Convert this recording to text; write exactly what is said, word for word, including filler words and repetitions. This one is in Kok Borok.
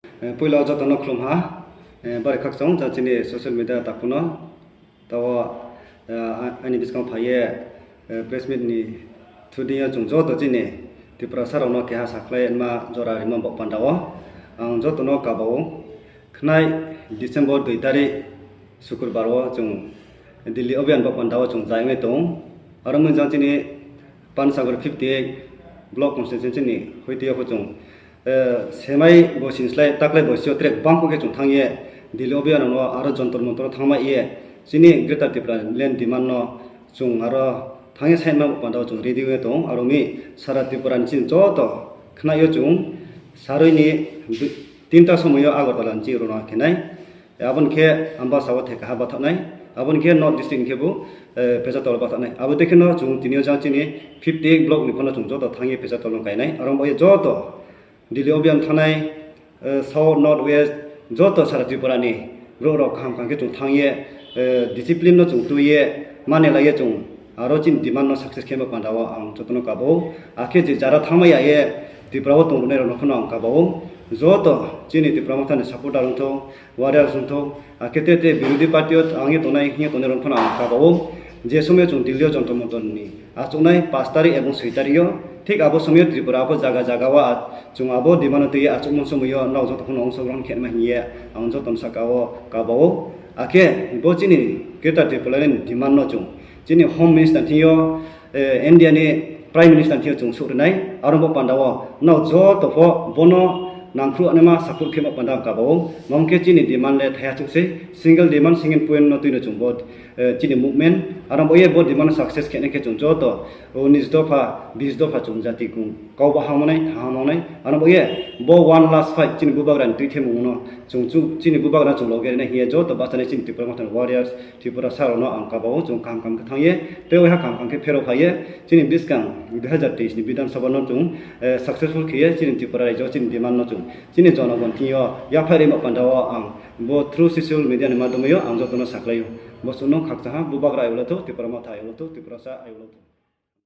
Eh, puila jotono khulumha, eh, bari khakchang jang chini social media takhukno. Tao, eh, a-, ani bwskango phaiye, eh, press meet ni thudi o chwng joto chini Tiprasa rokno keha sakhlai ma jora rima bo pandao. Ang jotono kabao. Khnai December dui tarik Sukurbar o chwng Delhi Abhiyan bo pandao chwng jai wngwi tong. Aro mwngjang chini Pansagar fifty eight block constituency ni hoite yokho chwng, eh, semai bo sinslai taklai bo sio trek bangkho khe chwng thangye Delhi Abhiyan no aro Jantar Mantar thangma ye chini Greater Tipraland demand no chwng aro thangye saima bo pandao chwng ready wngwi tong. Aro mi sara Tripura ni chini joto khnaio chwng sarui ni tinta somoio Agartala ni chini rwna khenai. Aboni khe Ambasa o theka ha bathaknai, aboni khe North District ni khe bo, eh, Pecharthal o bathaknai. Abo de kheno chwng tini o jang chini fifty eight block ni phano chwng joto thangwi Pecharthal no kainai. Aro bo joto Delhi Abhiyan thanai, eh, South, North, West, joto sara Tripura ni borok rok kaham kaham khe chwng thangwi, eh, discipline no chwng twiwi mane laiwi chwng aro chini demand no success khe ma panda o ang jotono kabo. Akhe je jara thangma ya ye Tripura o tong rwnai rok no phano ang kabo. Joto chini Tipra Motha ni supporter wngthok, warriors wngthok, akhe te te birodhi party o ang ye tongnai hing ye tongnai rok phano ang kabo. Je somoi chwng Delhi o Jantar Mantar ni achuknai paanch tarik ebong soi tarik o, thik abo somoi o Tripura abo jaga jaga o a-, chwng abo demand no twiwi achukmung somoi o nok joto phano ongsokrong khe ma hing ye ang joto no saka o kabo. Akhe bo chini Greater Tipraland ni demand no chwng chini Home Minister thing yo, eh, India ni Prime Minister thing yo chwng suh rwnai, aro bo panda o no joto pho bono nangphru anima support khe ma panda ang kabo. Mong khe chini demand le thaya chuk se, single demand, single point no twi no chwng bo, eh, chini movement, aro bo ye bo demand success khe nai khe chwng joto unis dopha, bis dopha chwng jati kung kau bo hamonai, tha hamonai, aro bo ye bo one last fight chini bubagra ni twi themung no chwng chu chini bubagra chwng loge rwnai hiye joto bachanai chini Tipra Motha ni warriors, Tripura sa rok no ang kaba o chwng kaham kaham khe thang ye, tei waiha kaham kaham khe phero phai ye, chini bwskang dui hazar teis ni Bidhan Sabha no chwng, eh, successful khe ye chini Tripura rajyo chini demand no chwng chini jonogon thing yo yaphai rima panda o ang bo through social media ni madhyam yo ang joto no saklai o. Bo chwng no khakcha ha, bubagra ayolo thok, Tipra Motha ayolo thok, Tiprasa ayolo thok.